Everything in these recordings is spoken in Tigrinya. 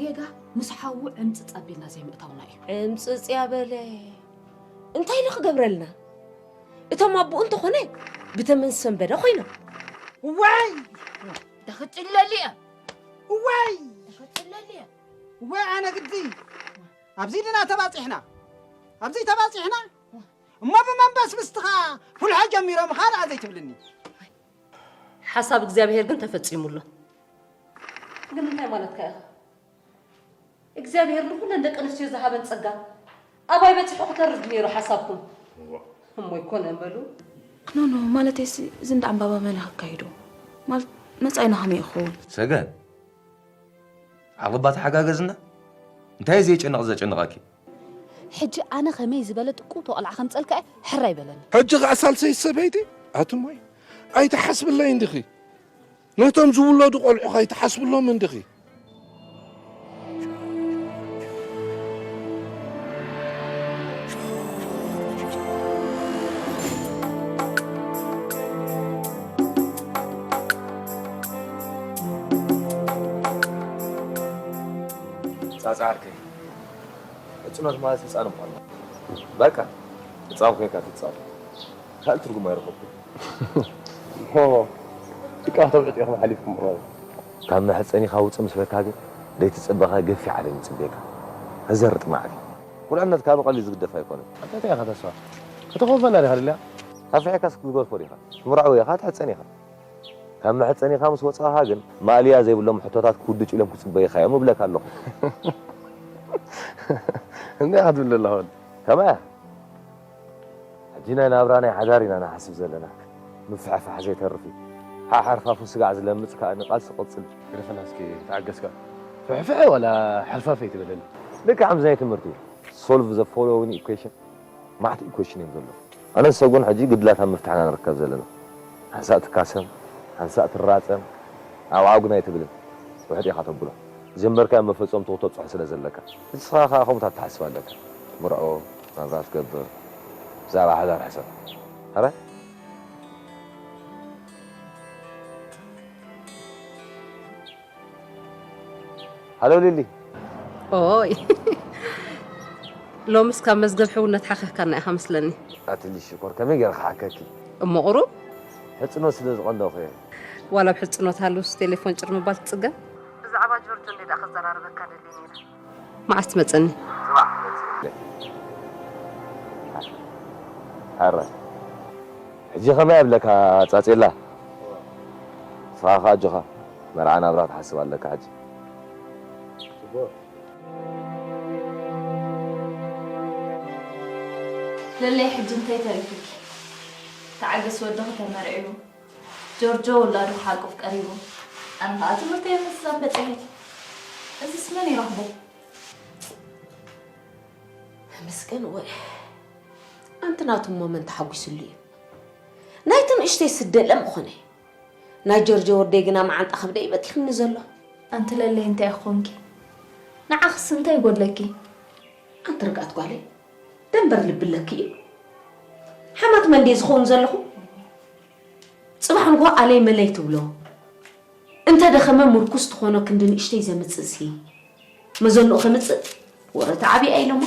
ጌጋ ምስ ሓዉ ዕምጽጽ ኣቢልና ዘይምእታውና እዩ። ዕምጽጽ ያበለ እንታይ ኢሉ ክገብረልና? እቶም ኣቦኡ እንተኾነ ብተመን ሰንበደ ኮይኖም። እዋይ! ደኽጽለሊ እየ። እዋይ! ደኽጽለሊ እየ። እዋይ ኣነ ግዲ! ኣብዚ ድና ተባጺሕና። ኣብዚ ተባጺሕና። እሞ ብመንበስ ምስትኻ ፍልሖ ጀሚሮምኻ ደኣ ዘይትብልኒ። ሓሳብ እግዚኣብሄር ግን ተፈጺሙ ኣሎ። ግን እንታይ ማለትካ ኢኻ? እግዚኣብሄር ንኹለን ደቂ ኣንስትዮ ዝሃበን ጸጋ ኣባይ በጺሑ ክተርፍ ነይሩ ሓሳብኩም። እሞ ኣይኮነን በሉ። ኖ፣ ኖ፣ ማለተይሲ እዚ እንዳ ዕምባባ መን ኣካይዶ? ማለት መጻኢና ከመይ ይኸውን? ሰገን፣ ዓቕልባ ተሓጋገዝና። እንታይ እዩ ዘየጨንቕ ዘጨንቐኪ? ሕጂ ኣነ ከመይ ዝበለ ጥቁውቲ ቆልዓ ከምጸልካ እየ፣ ሕራይ በለኒ። ሕጂ ኸኣ ሳልሰይቲ ሰበይቲ ኣትሞይ ኣይትሓስብለይ እንዲኺ። ነቶም ዝውለዱ ቆልዑ ኸ ኣይትሓስብሎም እንዲኺ። ጻጻ ዓርከይ፣ ሕጽኖት ማለት ህጻን ምዃን ማለት። በቃ፣ ህጻን ኮይንካ ትጻወት። ካልእ ትርጉም ኣይረኸብኩን። ሆ፣ ጭቃ ተብዕጥ ኢኹም ሓሊፍኩም ማለት። ካብ መሕጸኒኻ ውጽእ ምስ በልካ ግን፣ ደይትጽበኻ ገፊሕ ዓለም ይጽበየካ። ተዘርጥ ማዕሪ። ቁልዕነት ካብ ቀሊል ዝግደፍ ኣይኮነን። ኣንታ እንታይ ኢኻ ተስፋ? ከተኾፈና ዲኻ ደልያ? ኣፍሒካስ ክትገድፎ ዲኻ? ትምርዓው ኢኻ፣ ትሕጸን ኢኻ። ካብ መሕጸኒኻ ምስ ወጻኻ ግን፣ ማእልያ ዘይብሎም ሕቶታት ክውድጭ ኢሎም ክጽበዩኻ እዮም እብለካ ኣለኹ። እንታይ ኢኻ ትብል ዘለኻ ወዲ? ከመይ? ሕጂ ናይ ናብራ ናይ ሓዳር ኢና ንሓስብ ዘለና። ምፍሕፋሕ ዘይተርፍ እዩ። ሓሓርፋፉ ስጋዕ ዝለምጽ ከኣ ንቃልሲ ቀጽል። ግደፈና እስኪ፣ ተዓገስካ። ፍሕፍሐ ዋላ ሕርፋፍ ኣይትበለኒ። ልክዕ ከምዚ ናይ ትምህርቲ። Solve the following equation። ማዕት ኢኩዌሽን እዮም ዘለዉ። ኣነን ሰጉን ሕጂ ግድላት ኣብ ምፍታሕ ኢና ንርከብ ዘለና። ሓንሳእ ትካሰም፣ ሓንሳእ ትራጸም፣ ኣብዓው ግን ኣይትብልን። ውሕጥ ኢኻ ተብሎ። ዝጀመርካዮ መፈጸምትኡ ክተብጽሖ ስለ ዘለካ። ንስኻ ከኣ ከምኡ ኣተሓሳስባ ኣለካ። ምርዖ፣ ናብራ ትገብር፣ ብዛዕባ ሓዳር ሕሰብ። ሕራይ? ሃሎ ሊሊ። ኦይ። ሎምስ ካብ መዝገብ ሕውነት ሓኺኽካና ኢኻ መስለኒ። ኣቲ ሊሊ ሽኮር፣ ከመይ ገይረ ክሓከኪ? እሞ ቁሩብ? ሕጽኖት ስለ ዝቐንደኹ እየ። ዋላ ኣብ ሕጽኖት ሃልውስ ቴሌፎን ጭር ምባል ትጽገም? ብዛዕባ ጆርጆ እንዴ ደኣ ክዘራርበካ ደልየ ነይረ። መዓስ ትመጸኒ? ጽባሕ መጽእ። ኣረ። ሕጂ ከመይ ኣብለካ ጻጼላ? ስኻ ከኣ ኣጆኻ። መርዓ ናብራ ትሓስብ ኣለካ ሕጂ። ጽቡቕ። ለለይ ሕጂ እንታይ ተሪፉኪ? ተዓገስ ወድኺ ተመርዒዉ። ጆርጆ ውላዱ ክሓቁፍ ቀሪቡ። ኣነ ኸኣ ትምህርተይ ምስ ሰንበደ። እዚስ መን ይረኽቦ? ምስገን ወይ ኣንቲ ናቱ እሞ መን ተሓጒስሉ እዩ? ናይቲ ንእሽተይ ስደለ ምኾነ። ናይ ጆርጆ ወደይ ግና መዓንጣ ከብደይ በቲኽኒ ዘሎ። ኣንቲ ለለይ እንታይ ኮንኪ? ንዓኽስ እንታይ ይጎድለኪ? ኣንቲ ርግኣት ጓለይ፣ ደንበር ልቢ ኣለኪ እዩ። ሓማት መን ድየ ዝኸውን ዘለኹ? ጽባሕ ንግሆ ኣለይ መለይ ትብሎ። እንተ ደኸመ ምርኩስ ትኾኖ ክንዲ ንእሽተይ ዘምጽእሲ፣ መዘንኡ ከምጽእ ወረ ተዓቢኣ ኢሎሞ።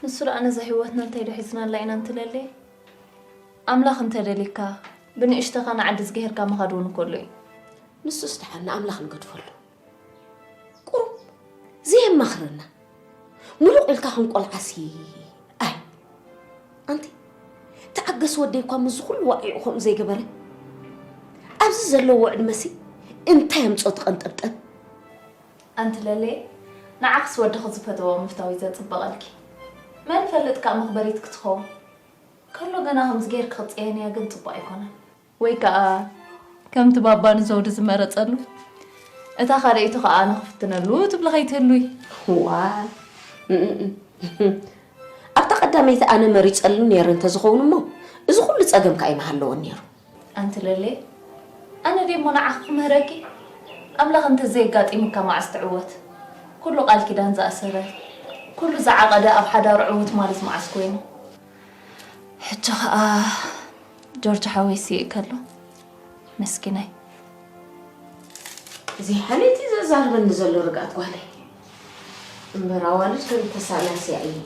ንሱ ደኣ ነዛ ህይወትና እንታይ ዶ ሒዝናላ ኢና እንትለለየ? ኣምላኽ እንተ ደሊካ፣ ብንእሽተኻ ንዓዲ ዝገሄርካ ምኻድ እውን ከሎ እዩ። ንሱስ ደሓን ንኣምላኽ ንገድፈሉ። ቁሩብ ዘየማኽረና። ሙሉቕ ኢልካ ከም ቆልዓሲ። ኣይ። ኣንቲ፣ ተዓገስ ወደይ እኳ ምስዚ ኩሉ ዋዒኡ ከምኡ ዘይገበረ። ኣብዚ ዘለዎ ዕድመሲ እንታይ ኣምጾ ትቐንጠብጠብ? ኣንቲ ለለየ፣ ንዓኽስ ወድኺ ዝፈተዎ ምፍታው እዩ ዘጽብቐልኪ። መን ይፈልጥ ከኣ መኽበሪት ክትኸውን። ከሎ ገና ከምዚ ጌርኪ ክጽየንያ ግን ጽቡቕ ኣይኮነን። ወይ ከኣ ከምቲ ባባ ንዘውዲ ዝመረጸሉ፣ እታ ካልኣይቱ ከኣ ኣነ ክፍትነሉ ትብሊ ከይትህሉይ። ዋ፣ እም፣ እም፣ እም። ኣብታ ቀዳመይቲ ኣነ መሪጸሉ ነይረ እንተዝኸውን እሞ፣ እዚ ኩሉ ጸገም ከኣ ኣይምሃለወን ነይሩ። ኣንቲ ለሌ፣ ኣነ ደሞ ንዓኺ ክምህረኪ? ኣምላኽ እንተዘየጋጢምካ መዓስ ትዕወት? ኩሉ ቃል ኪዳን ዝኣሰረ፣ ኩሉ ዝዓቐደ ኣብ ሓዳሩ ዕዉት ማለት መዓስ ኮይኑ? ሕጂ ኸኣ ጆርጅ ሓወይ ስኢእ ከሎ፣ መስኪናይ። እዚ ሓለይቲ ዘዛርበኒ ዘሎ ርግኣት ጓለይ። እምበር ኣዋልድ ከም ተሳላስያ እዩ።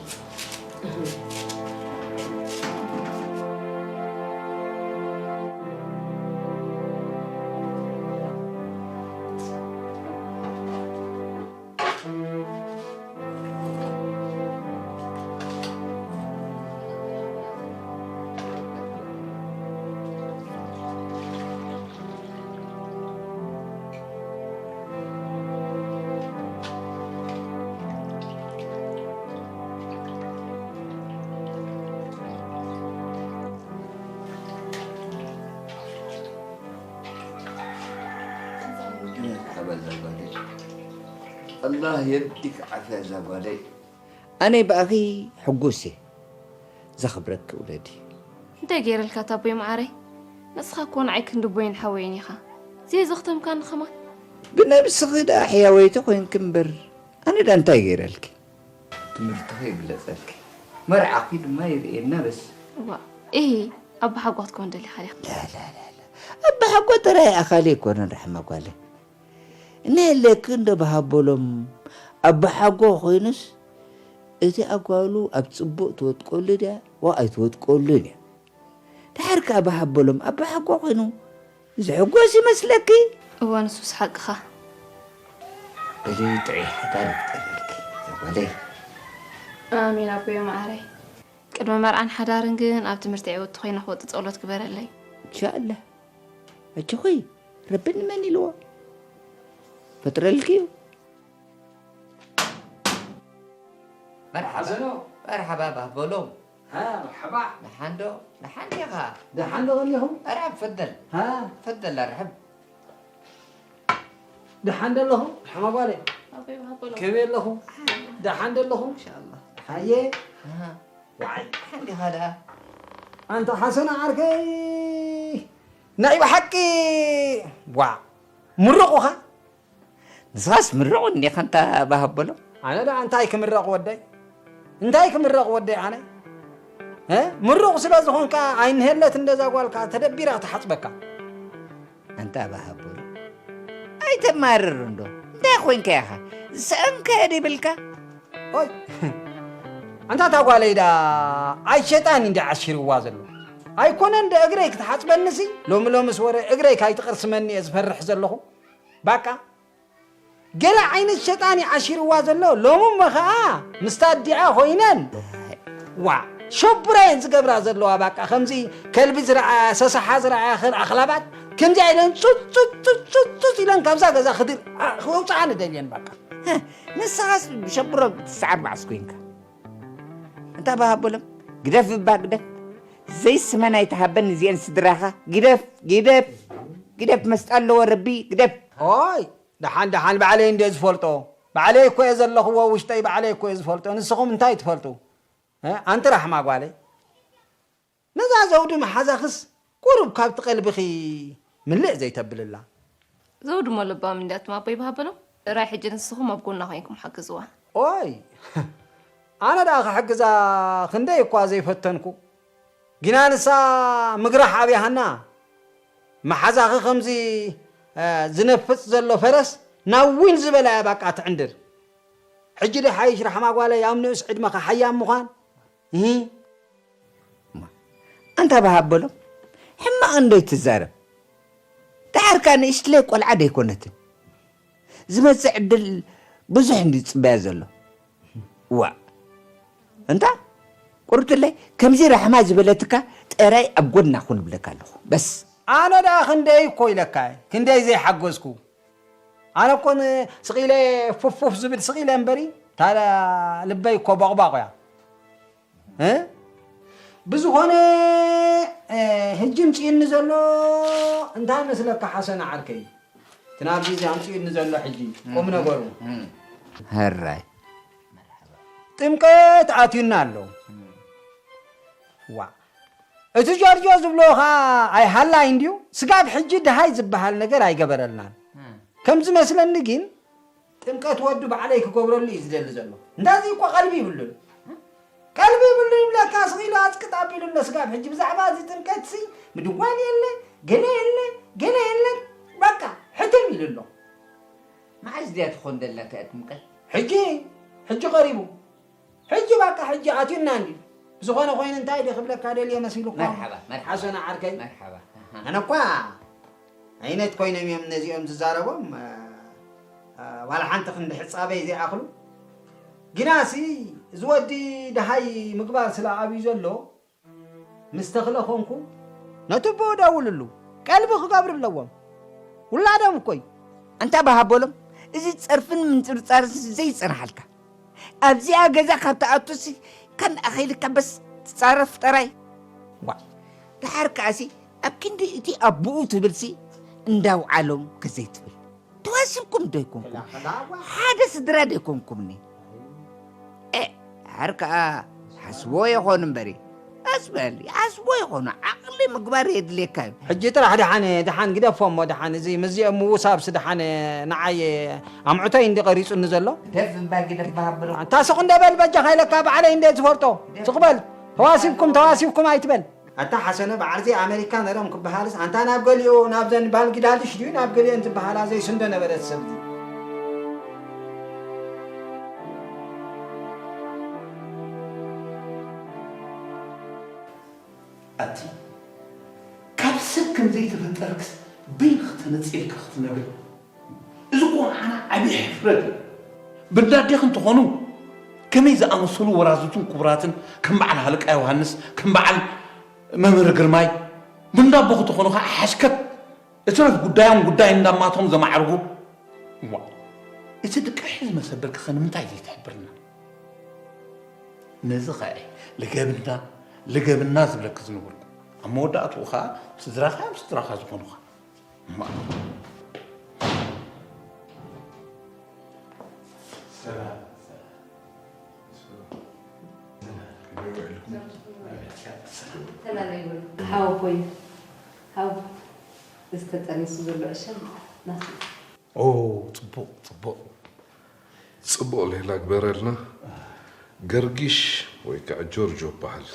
መርሓባ እዛ ጓለይ። ኣላህ የህዲክ ዓፍያ እዛ ጓለይ። ኣነ ብኣኺ ሕጉስ እየ። ዘኽብረኪ ውለዲ። እንታይ ገይረልካ ታቦይ መዓረይ? ንስኻ እኮ ንዓይ ክንዲ ቦይን ሓወይን ኢኻ። ዘየዘኽተምካኒ ኸማን። ብነብስኺ ደኣ ሕያወይቲ ኮይንኪ እምበር ኣነ ደኣ እንታይ ገይረልኪ? ትምህርትኺ ይግለጸልኪ። መርዓኺ ድማ ይርእየና በስ። እዋ፣ እሂ፣ ኣባሓጎ ክትከውን ደሊኻ ዲኻ? ላላላላ። ኣባሓጎ ጥራይ ኣኻሊ ኣይኮነን ራሕማ ጓለይ። እነሀለኪ እንዶ በሃበሎም ኣባሓጎ ኮይኑስ እቲ ኣጓሉ ኣብ ጽቡቕ ትወጥቀሉ ድያ ዋ ኣይትወጥቀሉን እያ። ድሓር ከኣ በሃበሎም ኣባሓጎ ኮይኑ ዝሕጎስ ይመስለኪ? እዋ ንሱስ ሓቅኻ። በሊ ጥዑይ ሓዳር ይፍጠረልኪ እዛ ጓለይ። ኣሜን ኣቦየ መዓረይ። ቅድሚ መርዓን ሓዳርን ግን ኣብ ትምህርቲ ዕውቲ ኮይነ ክወጽእ ጸሎት ግበረለይ። እንሻኣላህ። ኣጆኺ ረቢ ንመን ኢልዎ ፈጥረልኪ እዩ። መርሓባ መርሓባ ባህበሎም። ሃ መርሓባ። ደሓን ዶ? ደሓን ዲኻ? ደሓን ዶ ኣለኹም? ኣርሓብ ፈደል። ሃ ፈደል ኣርሕብ። ደሓን ዶ ኣለኹም? መርሓባ ጓለይ። ከመይ ኣለኹም? ደሓን ዶ ኣለኹም? ኢንሻኣላህ። ሃየ። ዋይ ሓንዲኻ ደኣ ኣንታ ሓሰና ዓርከይ ናይ ብሓቂ ዋ ምሩቕ ኻ ንስኻስ ምሩቕ እንዲኻ እንታ ባሃበሎ ኣነ ደኣ እንታይ ክምረቕ ወደይ እንታይ ክምረቕ ወደይ ኣነ እ ምሩቕ ስለ ዝኾንካ ኣይንሄለት እንደዛ ጓልካ ተደቢራ ክትሓጽበካ ኣንታ ባሃበሎ ኣይተማርር እንዶ እንታይ ኮይንካ ኢኻ ዝሰኣንካዮ ድይብልካ ኦይ ኣንታ እታ ጓለይ ደኣ ኣይ ሸጣን እንዲ ዓሺርዋ ዘሎ ኣይኮነን ደ እግረይ ክትሓፅበንሲ ሎሚ ሎምስ ወረ እግረይ ካይትቕርስመኒ እየ ዝፈርሕ ዘለኹ ባቃ ገለ ዓይነት ሸጣን እዩ ዓሺርዋ ዘሎ ሎሚ እሞ ኸዓ ምስታ ኣዲኣ ኮይነን ዋ ሸቡራ እየን ዝገብራ ዘለዋ ባቃ ከምዚ ከልቢ ዝረኣያ ሰሳሓ ዝረኣያ ኸን ኣኽላባት ከምዚኣ ኢለን ፁፅ ፁፅ ፁፅ ፁፅ ኢለን ካብዛ ገዛ ክድር ክወፅኣን ደልየን ባቃ ንስኻስ ብሸብሮ ትሰዓር መዓስ ኮንካ? እንታ ብሃቦሎም ግደፍ እባ ግደፍ ዘይስመን ኣይትሃበኒ እዚኤን ስድራኻ ግደፍ ግደፍ ግደፍ መስጣ ኣለዎ ረቢ ግደፍ። ኦይ ደሓን ደሓን ባዕለይ እንድየ ዝፈልጦ ባዕለይ እኮ እየ ዘለኽዎ ውሽጠይ ባዕለይ እኮ እየ ዝፈልጦ ንስኹም እንታይ ትፈልጡ ኣንቲ ራሕማ ጓለይ። ነዛ ዘውዲ መሓዛኽስ ቁሩብ ካብቲ ቀልብኺ ምልእ ዘይተብልላ። ዘውዲ እሞ ለባም እንድያ ትም ኣቦይ ብሃበሎም። ጥራይ ሕጂ ንስኹም ኣብ ጎና ኮይንኩም ሓግዝዋ። ኦይ ኣነ ደኣ ክሕግዛ ክንደይ እኳ ዘይፈተንኩ። ግና ንሳ ምግራሕ ኣብያሃና። መሓዛኺ ከምዚ ዝነፍጽ ዘሎ ፈረስ ናብ ዊን ዝበላ እያ ባቃ ትዕንድር። ሕጂ ዶ ሓይሽ ራሕማ ጓለይ ኣብ ንኡስ ዕድመኻ ሓያም ምዃን። ኣንታ በሃብ በሎም ሕማቕ እንዶ ይትዛረብ ደሓርካ ንእሽትለይ ቆልዓ ደይኮነትን ዝመፅእ ዕድል ብዙሕ እንዲ ዝፅበያ ዘሎ ዋእ እንታ ቁርጥለይ ከምዚ ራሕማ ዝበለትካ ጠራይ ኣብ ጎድና ኩን እብለካ ኣለኹ በስ ኣነ ደኣ ክንደይ እኮ ኢለካ ክንደይ ዘይሓገዝኩ ኣነ እኮ ስቕ ኢለ ፉፍ ፉፍ ዝብል ስቕ ኢለ እምበሪ እታ ልበይ እኮ ቦቕባቕ እያ። ብዝኾነ ሕጂ ምፅእኒ ዘሎ እንታይ መስለካ ሓሰን ዓርከይ እቲ ናብዚ እዚ ኣምፅእኒ ዘሎ ሕጂ ቁም ነገሩ ሕራይ ጥምቀት ኣትዩና ኣሎ ዋ እቲ ጆርጆ ዝብሎ ኸዓ ኣይሃላይ እንድዩ ስጋብ ሕጂ ድሃይ ዝበሃል ነገር ኣይገበረልናን ከም ዝመስለኒ ግን ጥምቀት ወዱ ባዕለይ ክገብረሉ እዩ ዝደሊ ዘሎ። እንዳዚ እኮ ቀልቢ ይብሉን። ቀልቢ ይብሉን ይብለካ ስቕ ኢሉ ኣፅቅጥ ኣቢሉ ኣሎ ስጋብ ሕጂ ብዛዕባ እዚ ጥምቀት ሲ ምድዋል የለ ገለ የለ ገለ የለ በቃ ሕትም ኢሉ ኣሎ። እዚኣ ትኾን ደላ እቲኣ ትምቀል። ሕጂ፣ ሕጂ ቀሪቡ። ሕጂ ባቃ፣ ሕጂ ኣትዩና እንዲ። ብዝኾነ ኮይኑ እንታይ ድየ ክብለካ ደልየ መሲሉካ? መርሓባ፣ መርሓባ። ሓሰና ዓርከይ። መርሓባ። ኣነ እኳ ዓይነት ኮይኖም እዮም ነዚኦም ዝዛረቦም፣ እ፣ እ፣ ዋላ ሓንቲ ክንዲ ሕጻበይ ዘይኣኽሉ። ግናሲ፣ እዚ ወዲ ደሃይ ምግባር ስለ ኣብዩ ዘሎ፣ ምስ ተኽለ ኾንኩ፣ ነቲ ኣቦኡ ደውልሉ። ቀልቢ ክገብሩ ኣለዎም። ውላዶም እኮ እዩ። ኣንታ በሃበሎም፣ እዚ ጸርፍን ምንጽርጻርስ ዘይጸንሓልካ። ኣብዚኣ ገዛ ካብ ትኣቱሲ፣ ከም ኣኺልካ በስ ትጻረፍ ጥራይ። ዋ፣ ደሓር ከኣሲ፣ ኣብ ክንዲ እቲ ኣቦኡ ትብልሲ፣ እንዳውዓሎም ከዘይትብል። ተዋሲብኩም ዶ ኣይኮንኩም? ሓደ ስድራ ዶ ኣይኮንኩምኒ? እ፣ ደሓር ከኣ ሓስቦ ይኾኑ እምበሪ። ኣስበል፣ ይሓስቦ ይኾኑ። ዓቕሊ ምግባር የድልየካ እዩ። ሕጂ ጥራሕ ደሓን፣ ደሓን ግደፎ እሞ ደሓን፣ እዚ ምስዚኦም ምውሳብስ ደሓን ንዓይ ኣምዕቶይ እንዲ ቀሪጹኒ ዘሎ። ደፍ እባ ግደፍ በሃብሎ። ኣንታ ስቕ እንደ በል በጃኻ ኢለካ፣ ባዕለይ እንደ ዝፈልጦ። ስቕ በል። ተዋሲብኩም፣ ተዋሲብኩም ኣይትበል። ኣታ ሓሰነ፣ በዓልዚ ኣመሪካ ነይሮም ክበሃልስ፣ ኣንታ ናብ ገሊኡ፣ ናብዘን ባንግላድሽ ድዩ ናብ ገሊአን ዝበሃላ ዘይስንዶ ነበረት ሰብዚ። ኣቲ ካብ ሰብ ከም ዘይተፈጠርክስ በይንኺ ተነጺልኪ ክትነብሪ? እዚ እኮ ንዓና ዓብዪ ሕፍረት እዩ። ብንዳዴኺ እንተኾኑ ከመይ ዝኣመሰሉ ወራዝቱን ክቡራትን ከም በዓል ሃለቃ ዮሃንስ፣ ከም በዓል መምህር ግርማይ፣ ብንዳቦ ክተኾኑ ከዓ ሓሽከት እትረፍ ጉዳዮም ጉዳይ እንዳማቶም ዘማዕርጉ። እዋ፣ እቲ ድቅሒ ዝመሰበልኪ ከ ንምንታይ ዘይትሕብርና? ነዚ ኸኣ ልገብና፣ ልገብና ዝብለኪ ዝነበርኩ። ኣብ መወዳእትኡ ኸኣ ስድራኻ እዮም ስድራኻ ዝኾኑኻ። እማ። ሰላም፣ ሰላም። ተላለዩ በሉ። ሓወቦይ፣ ሓው፣ እዚ ተጠኒሱ ዘሎ ዕሸል ናቱ። ኦ፣ ጽቡቕ፣ ጽቡቕ። ጽቡቕ ሌላ ግበረልና። ገርጊሽ ወይ ከዓ ጆርጆ በሃል።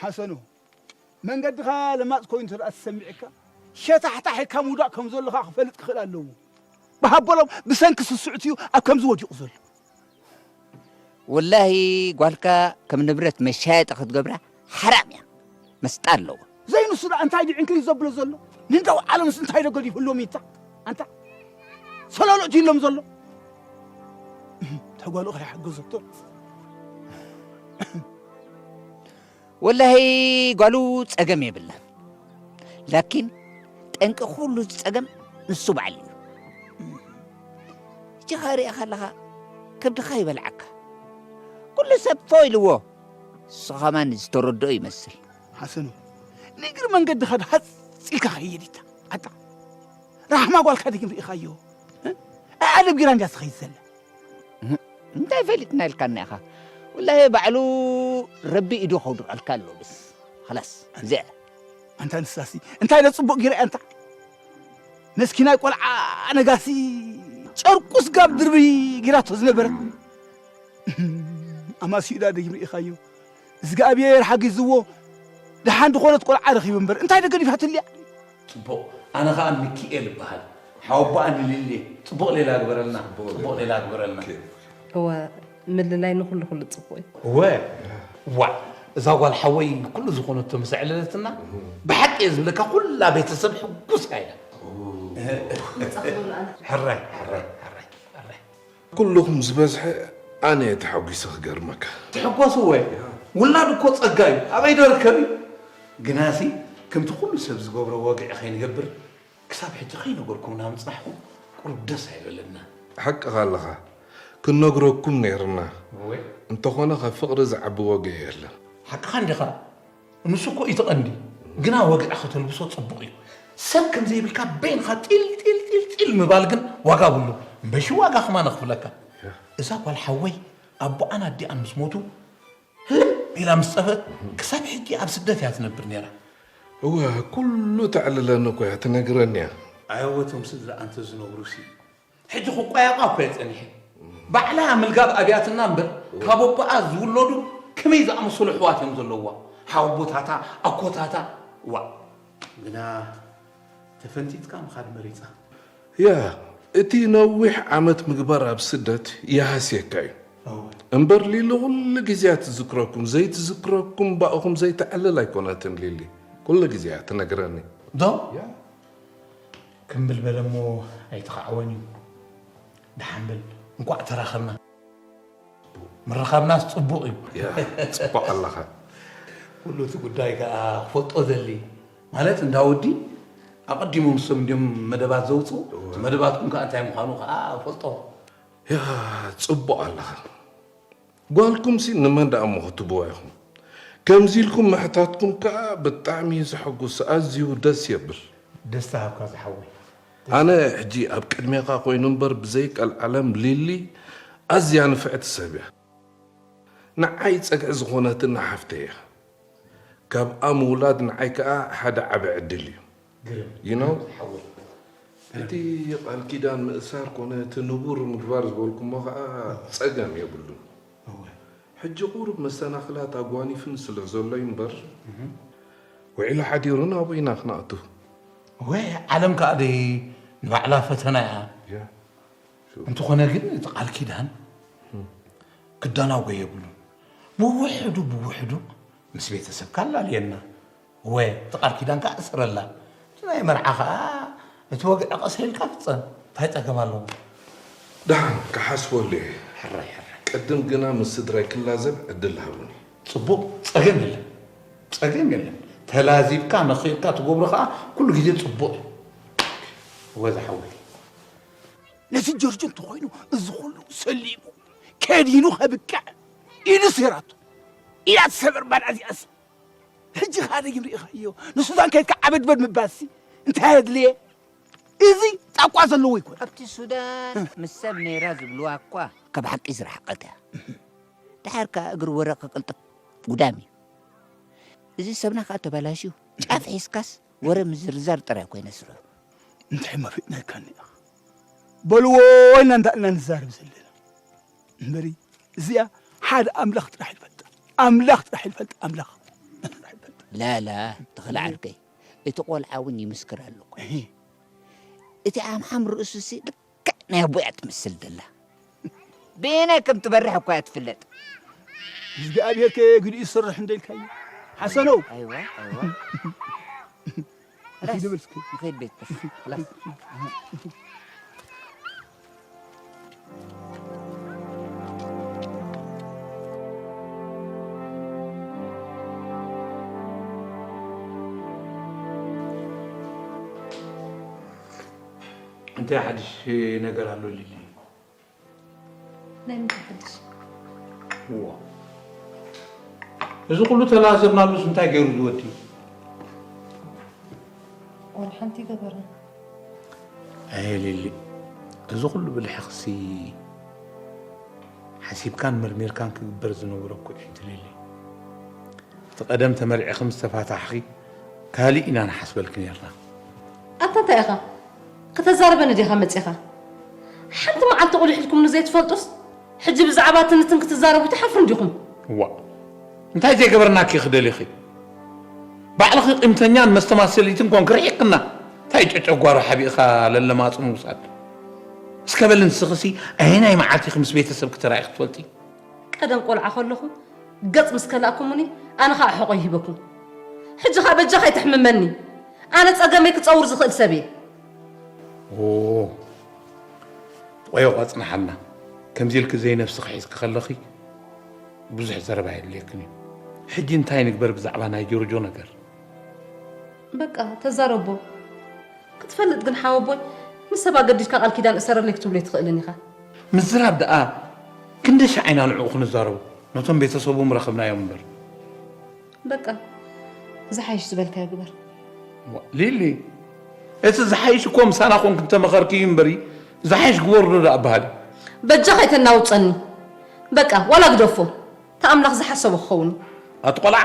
ሓሰኑ፣ መንገድኻ ለማጽ ኮይኑ እንተ ደኣ ተሰሚዑካ፣ ሸታሕታሕ ኢልካ ምውዳቕ ከም ዘለኻ ክፈልጥ ክኽእል ኣለዎ። ብሃበሎም ብሰንኪ ስስዕት እዩ ኣብ ከምዚ ወዲቑ ዘሎ። ወላሂ ጓልካ ከም ንብረት መሻየጢ ክትገብራ ሓራም እያ። መስጣ ኣለዎ። ዘይንሱ ደኣ እንታይ ድዩ ዕንክሊል ዘብሎ ዘሎ? ንንዳው ዓለምስ እንታይ ዶ ገዲፉሎም ይታ? ኣንታ ሰሎሎ ድዩ ኢሎም ዘሎ? ተጓሉ ከይሓገዘቶ። ወላሂ ጓሉ ጸገም የብላን። ላኪን ጠንቂ ኩሉ ጸገም ንሱ ባዕሉ እዩ። እጅኻ ሪእኻ ኣለኻ፣ ከብድኻ ይበልዓካ። ኩሉ ሰብ ፎ ኢልዎ፣ እሱ ኸማን ዝተረድኦ ይመስል። ሓሰኑ፣ ንእግሪ መንገድኻ ድሃጽ ኢልካ ኸይድ ኢታ። ኣታ፣ ራሕማ ጓልካ ድግም ርኢኻዮ? እ? ኣዕለብ ጊራ እንድያ ትኸይድ ዘላ። እህ፣ እንታይ ፈሊጥና ኢልካና ኢኻ? ወላሂ ባዕሉ ረቢ ኢዱ ከውድቐልካ ኣሎ። ብስ፣ ኸላስ፣ እዚኣ። ኣንታ ንሳሲ፣ እንታይ ዶ ጽቡቕ ጊራ እያ ኣንታ? መስኪናይ ቆልዓ ነጋሲ ጨርቁስ ጋብ ድርቢ ጊራቶ ዝነበረት። ኣማሲኡ ዳ ደጊም ርኢኻዮ? እግዚኣብሔር ሓጊዝዎ ደሓን ዝኾነት ቆልዓ ረኺቡ እምበር፣ እንታይ ዶ ገዲፋትሉ እያ? ጽቡቕ። ኣነ ኸኣ ሚኪኤል እበሃል። ሓወቦኣ ንሊሊ። ጽቡቕ ሌላ ግበረልና። ጽቡቕ ጽቡቕ ሌላ። ሌላ ግበረልና። ኦኬ። እወ፣ ምልላይ ንኹሉ ኩሉ ጽቡቕ እዩ። እወ፣ ዋዕ፣ እዛ ጓል ሓወይ ኩሉ ዝኾነቶ ምስ ኣዕለለትና፣ እህ። ብሓቂ እየ ዝብለካ፣ ኩላ ቤተሰብ ሕጉስ እያ ኢላ። ኦ። እህ። መጻኹ በሉ ኣነ። ሕራይ፣ ሕራይ፣ ሕራይ፣ ሕራይ። ኩልኹም ዝበዝሐ ኣነ እየ ተሓጒሰ ክገርመካ። ትሕጎስ እወ፣ ውላድ እኮ ጸጋ እዩ፣ ኣበይ ዶ ርከብ እዩ? ግናሲ፣ ከምቲ ኩሉ ሰብ ዝገብሮ ወግዒ ከይንገብር፣ ክሳብ ሕጂ ከይነገርኩምና ምጽናሕኩም ቁሩብ ደስ ኣይበለና። ሓቅኻ ኣለኻ፣ ክንነግረኩም ነይርና። እወ። እንተኾነ፣ ካብ ፍቕሪ ዝዓቢ ወግዒ የለን። ሓቅኻ እንዲኻ፣ ንሱ እኮ እዩ እቲ ቀንዲ። ግና ወግዒ ከተልብሶ ጽቡቕ እዩ። ሰብ ከም ዘይብልካ በይንኻ ጢል፣ ጢል፣ ጢል፣ ጢል ምባል ግን ዋጋ ኣብሉ። እምበሺ ዋጋ ከማን ክፍለካ። እዛ ጓል ሓወይ ኣቦኣን ኣዲኣን ምስ ሞቱ፣ ህልም ኢላ ምስ ጠፍአት፣ ክሳብ ሕጂ ኣብ ስደት እያ ትነብር ነይራ። እወ፣ ኩሉ ተዕልለኒ እኮ እያ፣ ትነግረኒ እያ። ኣየወቶም ስድራ ኣንተ ዝነብሩሲ፣ ሕጂ ክቋየቋ እኮ እየ ጸኒሐ። ባዕላ ምልጋብ ኣብያትና እምበር፣ ካብ ኣቦኣ ዝውለዱ ከመይ ዝኣመሰሉ ኣሕዋት እዮም ዘለዋ። ሓወቦታታ፣ ኣኮታታ፣ ዋእ። ግና ተፈንጢጥካ ምኻድ መሪጻ። ያ፣ እቲ ነዊሕ ዓመት ምግባር ኣብ ስደት ይሃስየካ እዩ። እምበር ሊሊ ኩሉ ግዜ እያ ትዝክረኩም፣ ዘይትዝክረኩም ባእኹም ዘይተዕልል ኣይኮነትን ሊሊ። ኩሉ ግዜ እያ ትነግረኒ። ዶ? ያ። ክምብል በለ እሞ ኣይተኻዕወን እዩ። ደሓን በል፣ እንቋዕ ተራኸብና። ምርኻብናስ ጽቡቕ እዩ። ያ፣ ጽቡቕ ኣለኻ። ኩሉ እቲ ጉዳይ ከኣ ክፈልጦ ዘሊ። ማለት እንዳ ወዲ ኣቐዲሞም ንሶም እንድዮም መደባት ዘውጽኡ። እወ። እቲ መደባትኩም ከኣ እንታይ ምዃኑ ከኣ ፈልጦ። ያ፣ ጽቡቕ ኣለኻ። ጓልኩምሲ ንመን ደኣ እሞ ክትብዋ ኢኹም? ከምዚ ኢልኩም ምሕታትኩም ከኣ ብጣዕሚ እዩ ዘሐጉስ፣ ኣዝዩ ደስ የብል። ደስታ ሃብካ ዝሓወይ። ኣነ ሕጂ ኣብ ቅድሜኻ ኮይኑ እምበር ብዘይ ቀልዓለም ሊሊ ኣዝያ ንፍዕቲ ሰብ እያ። ንዓይ ጸግዒ ዝኾነትና ሓፍተይ እያ። ካብኣ ምውላድ ንዓይ ከኣ ሓደ ዓቢ ዕድል እዩ። ግርም። You know? ሓወይ። እቲ ቃል ኪዳን ምእሳር ኮነ እቲ ንቡር ምግባር ዝበልኩሞ ከኣ ጸገም የብሉን። እወ። ሕጂ ቁሩብ መሰናኽላት ኣጓኒፍን ስለ ዘሎ'ዩ እምበር፣ እህ። ውዒሉ ሓዲሩ ናብኡ ኢና ክንኣቱ። እወ፣ ዓለም ከኣ ደይ ንባዕላ ፈተና እያ። ያ። እንተኾነ ግን እቲ ቃል ኪዳን ክዳናጎ የብሉን። ብውሕዱ ብውሕዱ ምስ ቤተሰብካ ኣላልየና። እወ፣ እቲ ቃል ኪዳን ከኣ እሰረላ። እቲ ናይ መርዓ ከኣ እቲ ወግዒ ቀስ ኢልካ ፍጸም። እንታይ ጸገም ኣለዎ? ደሓን ክሓስበሉ እየ። ሕራይ፣ ሕራይ። ቅድም ግና ምስ ስድራይ ክላዘብ ዕድል ሃቡኒ። ጽቡቕ፣ ጸገም የለን። ጸገም የለን። ተላዚብካ ነኺርካ ትገብሮ ከኣ ኩሉ ግዜ ጽቡቕ እዩ። እወ ዝሓወይ። ነቲ ጆርጆ እንተኾይኑ እዚ ኩሉ ሰሊሙ ከዲኑ ከብቅዕ ኢዱ ሰይራቶ። ኢዳ ትሰበር ባል ኣዚኣሲ። ሕጂ ኸኣ ደጊም ርኢኻዮ ንሱዳን ከይድካ ዓበድበድ ምባልሲ እንታይ የድልየ? እዚ ጣቋ ዘለዎ ይኮን። ኣብቲ ሱዳን ምስ ሰብ ነይራ ዝብልዋ እኳ ካብ ሓቂ ዝረሓቐት እያ። ደሓር ከኣ እግሪ ወረ ክቅልጥፍ ጉዳም እዩ። እዚ ሰብና ከኣ ተበላሽዩ ጫፍ ሒዝካስ ወረ ምዝርዛር ጥራይ ኮይነ ስርሑ። እንታይ መፊጥናካ እኒኣ? በልዎ ኢልና እንዳ ኢልና ንዛረብ ዘለና። እምበሪ እዚኣ ሓደ ኣምላኽ ጥራሕ ይፈልጣ። ኣምላኽ ጥራሕ ይፈልጣ፣ ኣምላኽ ጥራሕ ይፈልጣ። ላላ፣ ተኽለ ዓርከይ፣ እቲ ቆልዓ እውን ይምስክር ኣሎ እኮ። እህ። እቲ ዓምዓም ርእሱሲ ልክዕ ናይ ኣቦኣ ትመስል ደላ። በየናይ ከም ትበርሕ እኳ እያ ትፍለጥ። እግዚኣብሔር ከ ግዲኡ ይሰርሕ እንደ ኢልካዮ። ሓሰነው። ኣይዋ፣ ኣይዋ። ኸላስ፣ ንኺድ በል እስኪ። ንኺድ ቤት በስ። ኸላስ። እንታይ ሓድሽ ነገር ኣሎ ሊሊ? ናይ ምንታይ ሓድሽ? እዋ። እዚ ኩሉ ተላዘብናሉስ እንታይ ገይሩ ዝወዲ? ዋላ ሓንቲ ይገበርና። ኣየ ሊሊ፣ እዚ ኩሉ ብልሕኽሲ ሓሲብካን መርሚርካን ክግበር ዝነበሮ እኮ እዩ እቲ ሊሊ። እቲ ቀደም ተመርዒኺ ምስ ተፋታሕኺ፣ ካልእ ኢና ንሓስበልኪ ኔርና። ኣታ እንታይ ኢኻ? ከተዛርበኒ ዲኻ መጺኻ? ሓንቲ መዓልቲ ቁሊሕ ኢልኩምኒ ዘይትፈልጡስ፣ ሕጂ ብዛዕባ ትንትን ክትዛረቡ ትሓፍሩ እንዲኹም። እዋእ፣ እንታይ ዘይገበርናኪ ኢኺ ደሊኺ? ባዕልኺ ቂምተኛን መስተማሰሊትን ኮንኪ ርሒቕክና። እንታይ ጨጨጓሮ ሓቢእኻ ለለማጽ ምውሳድ? እስከ በሊ ንስኽሲ ኣየናይ መዓልቲ ኢኺ ምስ ቤተሰብኪ ተራኢኺ ትፈልጢ? ቀደም ቆልዓ ከለኹ ገጽ ምስ ከላእኩሙኒ፣ ኣነ ኸኣ ሕቖ ይህበኩም። ሕጂ ኸኣ በጃኻ ኣይተሕምመኒ። ኣነ ጸገመይ ክጸውር ዝኽእል ሰብ እየ። ኦ፣ ቆይ፣ ኣጽንሓና። ከምዚ ኢልኪ ዘይነብስኺ ሒዝኪ ከለኺ ብዙሕ ዘረባ የድልየክን እዩ። ሕጂ እንታይ ንግበር ብዛዕባ ናይ ጆርጆ ነገር? በቃ፣ ተዛረቦ። ክትፈልጥ ግን ሓወቦይ፣ ንሰብ ኣገዲድካ ቃል ኪዳን እሰረለይ ክትብሎ ኣይትኽእልን ኢኻ። ምዝራብ ደኣ ክንደይ ሻዕ ኢና ንዕኡ ክንዛረቦ? ነቶም ቤተሰቡ ምረኸብናዮም እምበር። በቃ፣ ዝሓይሽ ዝበልካዮ ግበር። ዋ፣ ሊሊ፣ እቲ ዝሓይሽ እኮ ምሳና ኮንክ እንተመኸርክዩ እምበሪ፣ ዝሓይሽ ግበሩ ዶ ደኣ በሃሊ? በጃኻ ኣይተናውጸኒ። በቃ፣ ዋላ ግደፎ። እታ ኣምላኽ ዝሓሰቦ ክኸውን እዩ። ኣቲ ቆልዓ፣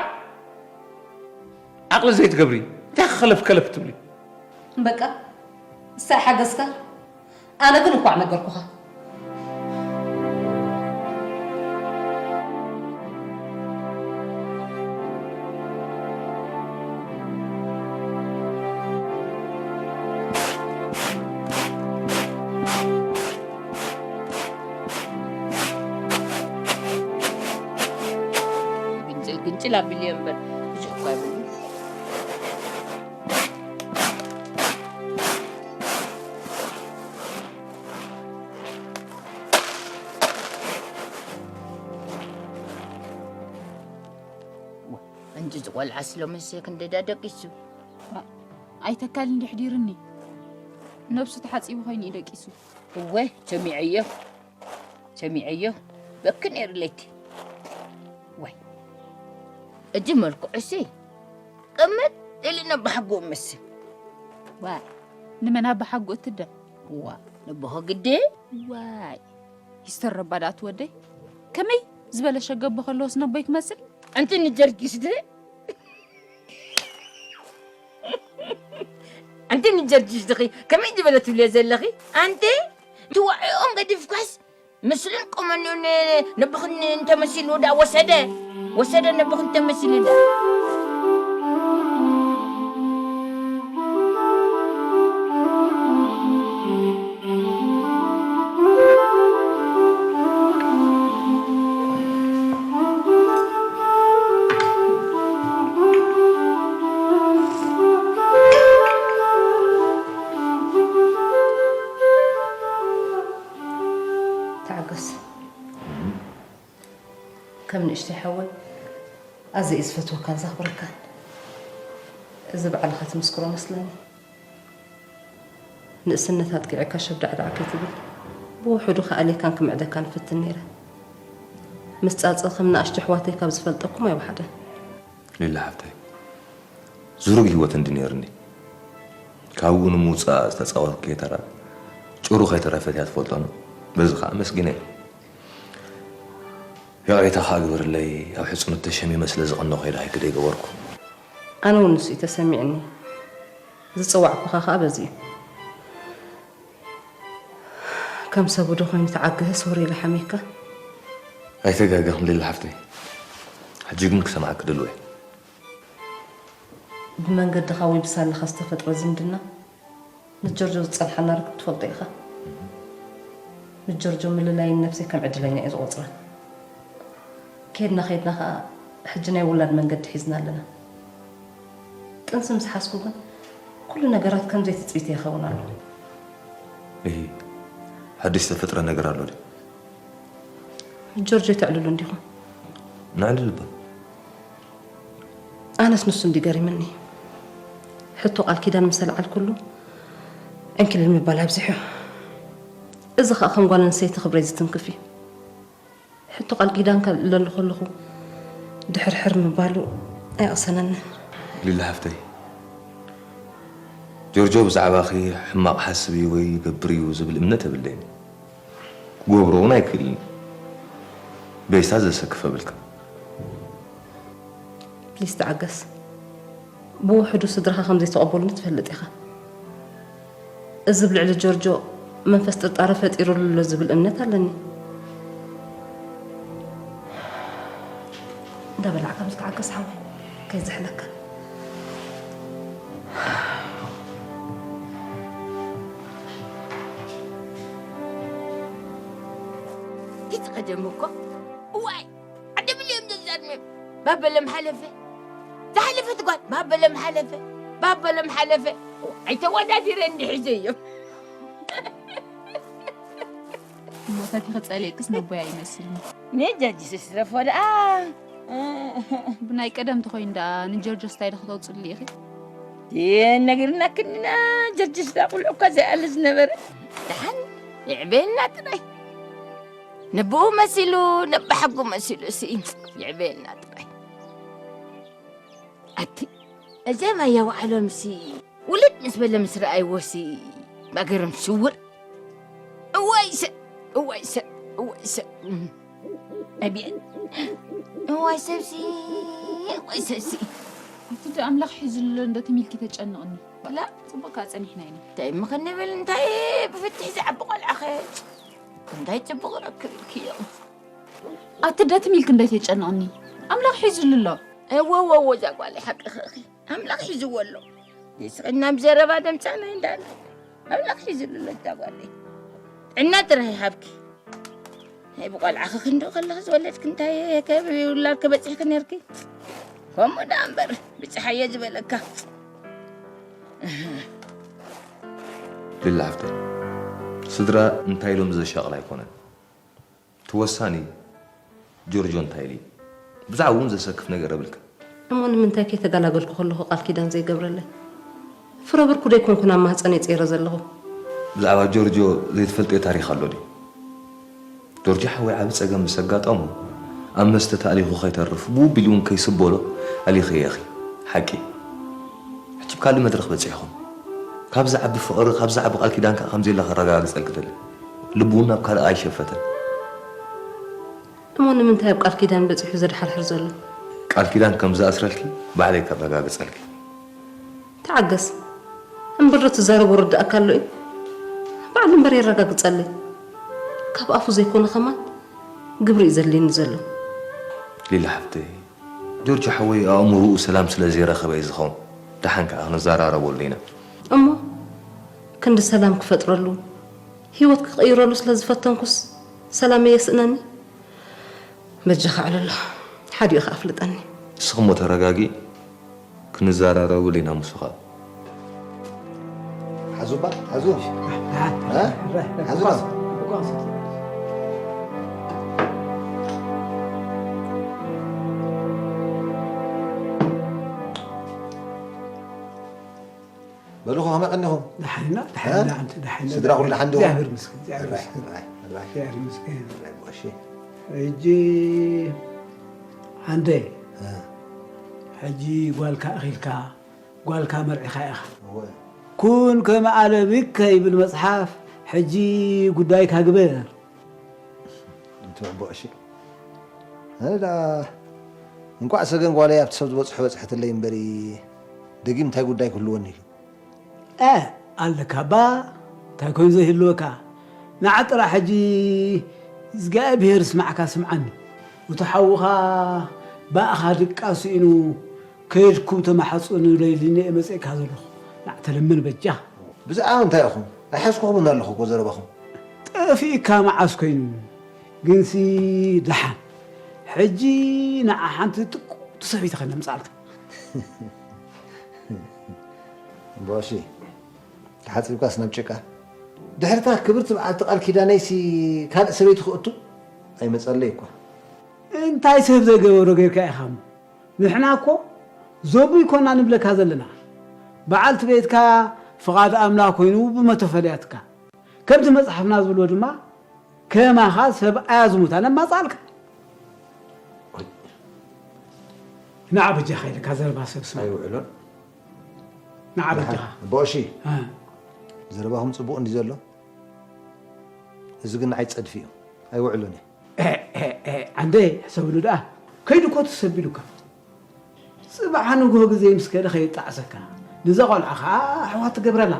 ዓቕሊ ዘይትገብሪ፣ እንታይ ከለፍ ከለፍ ትብሊ? በቃ፣ እሳ ሓገዝካ፣ ኣነ ግን እንኳዕ ነገርኩኻ። ጭላ ብልዮ እምበር ብዙሕ እኳ ይብሉ። እንጂ ዝቆልዓ ስለ መሰ ክንደዳ ደቂሱ። ኣይተካልን ድሕዲርኒ። ነብሱ ተሓጺቡ ኮይኑ እዩ ደቂሱ። እወ፣ ሰሚዐዮ። ሰሚዐዮ። በክ ነይሩ ለይቲ። ወይ። እጅ መልክዑሲ። ቅምጥ ኢሉ ነባሕጎ መስል። ዋይ። ንመን ኣባሓጎ እትደ? ዋ፣ ነቦኸ ግዴ? ዋይ። ይስተር ረባዳት ወደይ። ከመይ ዝበለ ሸገቦ ከለዎስ ነቦይ ክመስል? ኣንቲ ንጀርጊስ ድ? ኣንቲ ንጀርጊስ ድኺ? ከመይ ዝበለ ትብልዮ ዘለኺ? ኣንቲ ትዋዒኦም ገዲፍኳስ ምስልን ቆመንዮን ነብኽን እንተመሲሉ ደኣ ወሰደ። ወሰደ ነብኽን እንተመሲሉ ደኣ። ተዓገስ። ከም ንእሽተይ ሓወይ ኣዘ እዩ ዝፈትወካን ዘኽብረካን። እዚ ባዕልኻ ትምስክሮ መስለኒ። ንእስነት ኣጥቂዕካ ሸብዳዕዳዕ ከይትብል፣ ብውሑዱ ክኣልየካን ክምዕደካን እፍትን ነይረ። ምስ ጻጸ ከም ንኣሽቱ ኣሕዋተይ ካብ ዝፈልጠኩም ኣይወሓደን። ሊሊ ሓፍተይ፣ ዝሩግ ህይወት እንዲ ነይርኒ። ካብኡ ንምውጻእ ዝተጻወትኩ ተራ ጭሩ ከይተረፈት እያ ትፈልጦ። በዚ ከኣ ኣመስጊነ። ይቕሬታ ከኣ ግበርለይ፣ ኣብ ሕጽኖት ተሸሚመ ስለ ዝቐነኹ እየ ደሃይ ክደይ ገበርኩ። ኣነ እውን ንሱ እዩ ተሰሚዕኒ። ዝጸዋዕኩኻ ከኣ በዚ እዩ። ከም ሰብ ዶ ኮይኑ ተዓግህስ ውር ኢለ ሓሚካ? ኣይተጋገኽን ሊሊ ሓፍተይ። ሕጂ ግን ክሰምዓኪ ድልው እየ። ብመንገድኻ ወይ ብሳልኻ ዝተፈጥረ ዝምድና ንጀርጆ ዝጸንሓና ርክብ ትፈልጦ ኢኻ። ንጀርጆ ምልላይን ነብሰይ ከም ዕድለኛ እየ ዝቖጽራ። ኬድና ኬድና ኸኣ ሕጂ ናይ ውላድ መንገዲ ሒዝና ኣለና። ጥንሲ ምስ ሓዝኩ ግን ኩሉ ነገራት ከም ዘይትጽቢቶ ይኸውን ኣሎ። እሂ፣ ሓድሽ ዝተፈጥረ ነገር ኣሎ ድዩ? ጆርጆ ኣይተዕልሉ እንዲኹም። ነዕልል እባ። ኣነስ ንሱ እንዲ ገሪምኒ። ሕቶ ቃል ኪዳን ምስ ኣልዓልኩሉ ዕንኪልል ምባል ኣብዚሑ። እዚ ኸኣ ከም ጓል ኣንስተይቲ ክብረይ ዝትንክፍ እዩ። ሕቶ ቃል ኪዳን ከልዕለሉ ከለኹ ድሕርሕር ምባሉ ኣይቕሰነንን። ሊሊ ሓፍተይ፣ ጆርጆ ብዛዕባኺ ሕማቕ ሓስብ እዩ ወይ ይገብር እዩ ዝብል እምነት የብለይን። ክገብሮ እውን ኣይክእልን። በይሳ ዘሰክፍ ኣብልካ። ፕሊስ ተዓገስ። ብውሕዱ ስድራኻ ከም ዘይተቐበሉኒ ትፈልጥ ኢኻ። እዚ ኣብ ልዕሊ ጆርጆ መንፈስ ጥርጣረ ፈጢሩሉ ኣሎ ዝብል እምነት ኣለኒ። እንዳበላዕካ ምስ ተዓገስ ሓወይ ከይዝሕለካ። ኪት ቀደም እኮ እዋይ ዓደብልዮም ዘዛድምም ባበለም ሓለፈ። ዝሓለፈት ጓል ባበለም ሓለፈ። ባበለም ሓለፈ። ኣይተወዳዲረ እንዲሒዘ እዮም። እሞታት ይኸጸልየክስ ነቦያ ይመስልኒ። ንጃጅ ስስረፎ ደኣ። ብናይ ቀደም ተኾይኑ ደኣ ንጀርጆስ እንታይ ዶ ክተውጽሉ ኢኺ? የነግርና ክንና ጀርጅስ ዳ ቁልዑ እኳ ዘይኣለ ዝነበረ። ደሓን ይዕበየና ጥራይ። ንብኡ መሲሉ፣ ነባሕጉ መሲሉ ሲ ይዕበየና ጥራይ። ኣቲ፣ እዛ ማያ ዋዕሎምሲ ውልድ ምስ በለ ምስ ረኣይዎሲ፣ ማገርም ስውር። እዋይ ሰብ፣ እዋይ ሰብ፣ እዋይ ሰብ። እም። ኣቤት። እዋይ ሰብሲ፣ እዋይ ሰብሲ። ኣቲ ዶ ኣምላኽ ሒዙ ኣሎ እንዶ ትም ኢልኪ ተጨንቕኒ። ዋላ ጽቡቕ ከኣ ጸኒሕና ኢና። እንታይ እሞ ክንብል፣ እንታይ ብፍትሒ ዝዓቢ ቆልዓ ኸ? እንታይ ጽቡቕ ረክብ ኢልክዮ? ኣቲ ዶ ትም ኢልኪ እንታይ ተጨንቕኒ? ኣምላኽ ሒዙሉ ኣሎ። እወ፣ እወ፣ እወ፣ እዛ ጓለይ ሓቅኺ ኢኺ። ኣምላኽ ሒዝዎ ኣሎ። ስቕና ብዘረባ ደምሳና እንዳለ ኣምላኽ ሒዝሉ ኣሎ እዛ ጓለይ። ጥዕና ጥራይ ይሃብኪ። ናይ ብቆልዓኺ ክንድኡ ከለኺ ዝወለድኪ እንታይ ከብሪ ውላድ ከበጺሕኪ ነርኪ? ከምኡ ደኣ እምበር ብጽሓዮ ዝበለካ። ሊላ ሓፍተይ፣ ስድራ እንታይ ኢሎም ዘሻቕል ኣይኮነን። እቲ ወሳኒ ጆርጆ እንታይ ኢሉ እዩ? ብዛዕባ እውን ዘሰክፍ ነገር የብልካ። እሞ ንምንታይ ከይተገላገልኩ ከለኹ ቃል ኪዳን ዘይገብረለይ? ፍረ ብርኩ ዶ ኣይኮንኩን ኣብ ማህፀነይ ፀይረ ዘለኹ? ብዛዕባ ጆርጆ ዘይትፈልጥዮ ታሪኽ ኣሎ ድዩ? ጆርጆ ሓወይ ዓቢ ጸገም ምስ ኣጋጠሞ ኣብ መስተ ተኣሊኹ ከይተርፍ ብኡ ኣቢሉ እውን ከይስበሎ ኣሊኽዮ ኢኺ። ሓቂ። ሕጂ ኣብ ካልእ መድረኽ በጺሕኹም። ካብ ዝዓቢ ፍቕሪ፣ ካብ ዝዓቢ ቃል ኪዳን ከኣ ከም ዘየለ ከረጋግጸልኪ ደሊ። ልቡ እውን ናብ ካልእ ኣይሸፈተን። እሞ ንምንታይ ኣብ ቃል ኪዳን በጺሑ ዘድሓርሕር ዘሎ? ቃል ኪዳን ከም ዝኣስረልኪ ባዕለይ ከረጋግጸልኪ። ተዓገስ እምበር ዶ ትዛረቦ ርድኣካ ኣሎ እዩ? ባዕሉ እምበር የረጋግጸለይ። ካብ ኣፉ ዘይኮነ ከማን ግብሪ እዩ ዘድልየኒ ዘሎ። ሊሊ ሓፍተይ፣ ጆርጆ ሓወይ ኣእምሮኡ ሰላም ስለ ዘይረኸበ እዩ ዝኸውን። ደሓን ከኣ ክንዘራረበሉ ኢና። እሞ ክንዲ ሰላም ክፈጥረሉ ህይወት ክቕይረሉ ስለ ዝፈተንኩስ ሰላመይ የስእነኒ? በጃኻ ኣዕልሎ ሓዲኡ ከኣ ኣፍልጠኒ። ንስኺ እሞ ተረጋግኢ፣ ክንዘራረበሉ ኢና ምስኡ ከኣ። ሓዙባ ሓዙ እ? ሓዙባ በልኹ ከመይ ቀኒኹም? ደሓን ኢና፣ ደሓን ኢና፣ ኣንቲ ደሓን ኢና። ስድራ ኩሉ ደሓን ዲኹም? እግዚኣብሔር ይመስገን፣ እግዚኣብሔር ይመስገን። ራይ፣ ራይ፣ ራይ፣ ራይ፣ ቦሺ። ሕጂ ሓንደ፣ እ። ሕጂ ጓልካ ኣኺልካ፣ ጓልካ መርዒኻ ኢኻ። እወ። ኩን ከመ ኣለሚከ ይብል መጽሓፍ፣ ሕጂ ጉዳይካ ግበር። እንትምዕቦ እሺ። ኣነ ደኣ እንቋዕ ሰገን ጓለይ ኣብቲ ሰብ ዝበጽሖ በጽሐትለይ እምበሪ፣ ደጊም እንታይ ጉዳይ ክህልወኒ ኢሉ። እ፣ ኣለካ እባ፣ እንታይ ኮይኑ ዘይህልወካ? ንዓ ጥራሕ ሕጂ እግዚኣብሄር ስማዕካ ስምዓኒ። እቱ ሓውኻ ብኣኻ ድቃስ ስኢኑ ከይድኩም ተማሓጹኒ ኢለይልኒ እየ መጺእካ ዘለኹ። ንዓ ተለምን በጃ። ብዛዕባ እንታይ ኢኹም? ኣይሓዝኩኹምን ኣለኹ እኮ ዘረባኹም። ጠፊእካ መዓስ ኮይኑ? ግንሲ ደሓን። ሕጂ ንዓ ሓንቲ ጥቁቲ ሰበይቲ ከነምጽኣልካ። እምበኣሲ ተሓጺብካስ ናብ ጭቃ። ድሕርታ ክብርቲ በዓልቲ ቃል ኪዳነይሲ ካልእ ሰበይቲ ክእቱ ኣይመጸለይ እኳ። እንታይ ሰብ ዘይገበሮ ጌርካ ኢኻ እሞ? ንሕና እኮ ዞቡ ይኮና ንብለካ ዘለና። በዓልቲ ቤትካ ፍቓድ ኣምላኽ ኮይኑ ብመተፈልያትካ። ከምቲ መጽሓፍና ዝብሎ ድማ ከማኻ ሰብኣያ ዝሙታ ነማጻልካ። ንዓ በጃኻ ኢልካ ዘረባ ሰብ ስማ። ኣይውዕሎን። ንዓ በጃኻ። ቦሺ። ዘረባኹም ጽቡቕ እንዲ ዘሎ። እዚ ግን ንዓይ ጸድፊ እዩ። ኣይውዕሎን እዩ። ዓንደ ሕሰብሉ ደኣ ከይዱ እኮ ትሰቢሉካ ጽባሕ ንግሆ ግዜ ምስ ከደ ከየጣዕሰካ ንዛ ቆልዓ ከዓ ኣሕዋት ትገብረላ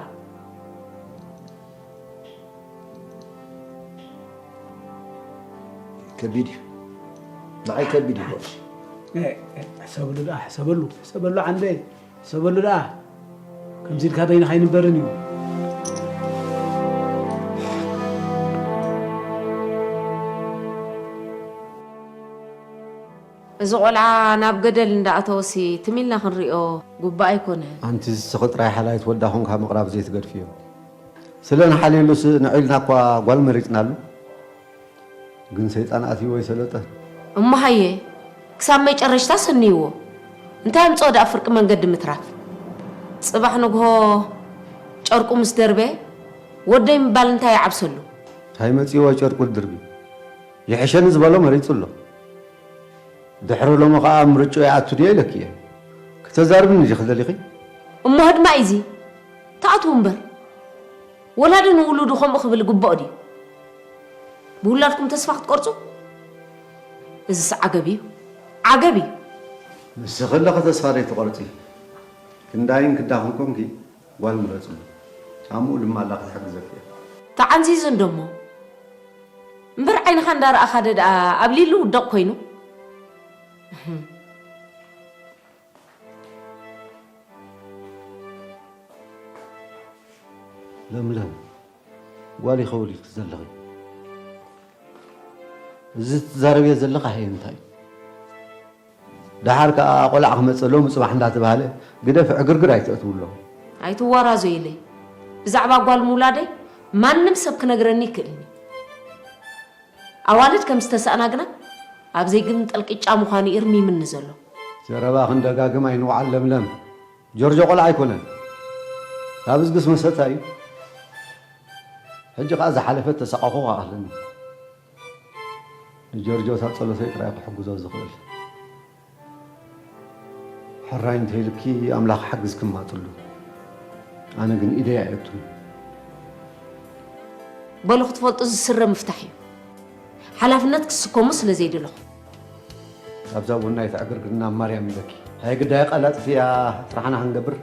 ከቢድ እዩ ንዓይ ከቢድ እዩ ሕሰብሉ ደኣ ሕሰበሉ ሕሰበሉ ዓንደ ሕሰበሉ ደኣ ከምዚ ኢልካ በይንኻ ኣይንበርን እዩ እዚ ቆልዓ ናብ ገደል እንዳኣተወሲ ትም ኢልና ክንሪኦ ጉባእ ኣይኮነን። ኣንቲ እስኺ ጥራይ ሓላይት ወዳ ኾንካ ምቕራብ ዘይትገድፍዮ። ስለ ንሓልየሉስ ንዑ ኢልና እኳ ጓል መሪጽናሉ። ግን ሰይጣን ኣትይዎ ይሰለጠ። እሞ ሃየ ክሳብ መጨረሽታ ሰንይዎ። እንታይ ኣምጽኦ ደኣ ፍርቂ መንገዲ ምትራፍ። ጽባሕ ንግሆ ጨርቁ ምስ ደርበ ወደይ ምባል እንታይ ይዓብሰሉ። እንታይ መጺዎ ጨርቁ ድርቢ። ይሕሸኒ ዝበሎ መሪጹ ኣሎ። ድሕሪ ሎሚ ኸኣ ምርጭኡ ይኣቱ ድየ ኢለኪ እየ። ክተዛርብኒ ዲኺ ደሊኺ? እሞ ህድማ ኢዚ ተኣትዉ እምበር። ወላዲ ንውሉዱ ከምኡ ክብል ይግብኦ ድዩ? ብውላድኩም ተስፋ ክትቆርጹ? እዝስ ዓገብ እዩ። ዓገብ እዩ። ንስኺ ኣለኺ ተስፋ ዘይትቖርጺ። ክንዳይን ክዳኽን ኮንኪ ጓል ምረጽሉ። ጫምኡ ድማ ኣላ ክትሕግዘኪ እያ። ተዓንዚዙ እንዶ እሞ። እምበር ዓይንኻ እንዳረኣኻ ዶ ደኣ ኣብሊሉ ውደቕ ኮይኑ? ለምለም ጓል ይኸውን ኢልኪ ዘለኺ እዚ ትዛረብዮ ዘለኻ ሀይ እንታይ እዩ? ደሓር ከኣ ቆልዓ ክመጸሎም ጽባሕ እንዳተባሃለ ግደፍ ዕግርግር ኣይተእትውሎም። ኣይትዋራዞ ኢለይ። ብዛዕባ ጓል ምውላደይ ማንም ሰብ ክነግረኒ ይክእልኒ። ኣዋልድ ከም ዝተሳእና ግና ኣብ ዘይግምጠል ቅጫ ምዃኑ እዩ እርሚምኒ ዘሎ። ዘረባ ክንደጋግም ኣይንውዓል ለምለም። ጆርጆ ቆልዓ ኣይኮነን። ካብ እዝግስ መሰታ እዩ። ሕጂ ከኣ ዝሓለፈ ተሰቃኹ ኣለኒ። ንጆርጆ እታ ጸሎተይ ጥራይ ክሕግዞ ዝኽእል። ሕራይ እንተይልኪ ኣምላኽ ሓግዝ ክማጥሉ። ኣነ ግን ኢደይ ኣየቱን። በሉ ክትፈልጡ ዝስረ ምፍታሕ እዩ። ሓላፍነት ክስከሙ ስለ ዘይደለኹ። ኣብዛ እውን ናይ ተዕግርግርና ማርያም ይበኪ። ሃይ ግዳይ ቃላጥፍያ ስራሕና ክንገብር።